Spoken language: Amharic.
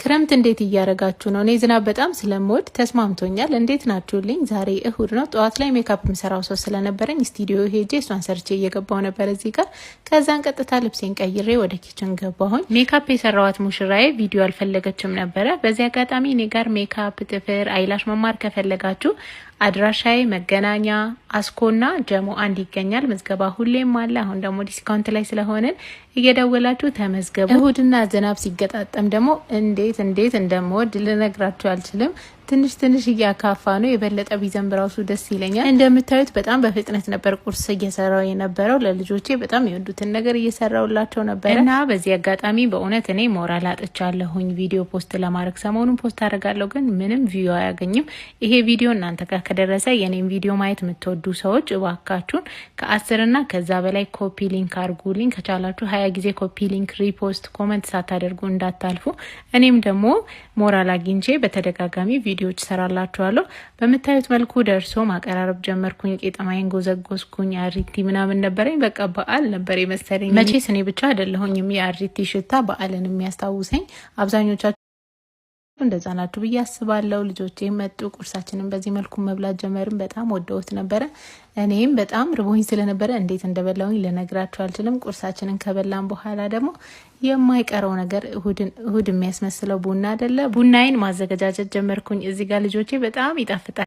ክረምት እንዴት እያረጋችሁ ነው? እኔ ዝናብ በጣም ስለምወድ ተስማምቶኛል። እንዴት ናችሁልኝ? ዛሬ እሁድ ነው። ጠዋት ላይ ሜካፕ የምሰራው ሰው ስለነበረኝ ስቱዲዮ ሄጄ እሷን ሰርቼ እየገባሁ ነበር እዚህ ጋር። ከዛን ቀጥታ ልብሴን ቀይሬ ወደ kitchen ገባሁኝ። ሜካፕ የሰራዋት ሙሽራዬ ቪዲዮ አልፈለገችም ነበረ። በዚህ አጋጣሚ እኔ ጋር ሜካፕ፣ ጥፍር፣ eyelash መማር ከፈለጋችሁ አድራሻዬ መገናኛ አስኮና ጀሞ 1 ይገኛል። ምዝገባ ሁሌም አለ። አሁን ደግሞ discount ላይ ስለሆንን እየደወላችሁ ተመዝገቡ። እሁድና ዝናብ ሲገጣጠም ደግሞ እንዴት እንዴት እንደምወድ ልነግራችሁ አልችልም። ትንሽ ትንሽ እያካፋ ነው። የበለጠ ቢዘንብ ራሱ ደስ ይለኛል። እንደምታዩት በጣም በፍጥነት ነበር ቁርስ እየሰራው የነበረው። ለልጆቼ በጣም የወዱትን ነገር እየሰራውላቸው ነበረ እና በዚህ አጋጣሚ በእውነት እኔ ሞራል አጥቻለሁኝ ቪዲዮ post ለማድረግ። ሰሞኑን post አደርጋለሁ፣ ግን ምንም view አያገኝም። ይሄ ቪዲዮ እናንተ ጋር ከደረሰ የኔም ቪዲዮ ማየት የምትወዱ ሰዎች እባካችሁን ከ10ና ከዛ በላይ copy link አድርጉልኝ። ከቻላችሁ 20 ጊዜ copy link፣ repost፣ comment ሳታደርጉ እንዳታልፉ። እኔም ደግሞ ሞራል አግኝቼ በተደጋጋሚ ቪዲዮዎች ሰራላችኋለሁ። በምታዩት መልኩ ደርሶ ማቀራረብ ጀመርኩኝ። ቄጠማዬን ጎዘጎዝኩኝ። አሪቲ ምናምን ነበረኝ። በቃ በዓል ነበር የመሰለኝ። መቼስ እኔ ብቻ አይደለሁኝም የአሪቲ ሽታ በዓልን የሚያስታውሰኝ፣ አብዛኞቻችሁ እንደዛ ናችሁ ብዬ አስባለሁ። ልጆቼ መጡ። ቁርሳችንን በዚህ መልኩ መብላት ጀመርን። በጣም ወደውት ነበረ። እኔም በጣም ርቦኝ ስለነበረ እንዴት እንደበላውኝ ልነግራችሁ አልችልም። ቁርሳችንን ከበላን በኋላ ደግሞ የማይቀረው ነገር እሁድ የሚያስመስለው ቡና አይደለ? ቡናዬን ማዘገጃጀት ጀመርኩኝ። እዚህ ጋር ልጆቼ በጣም ይጣፍጣል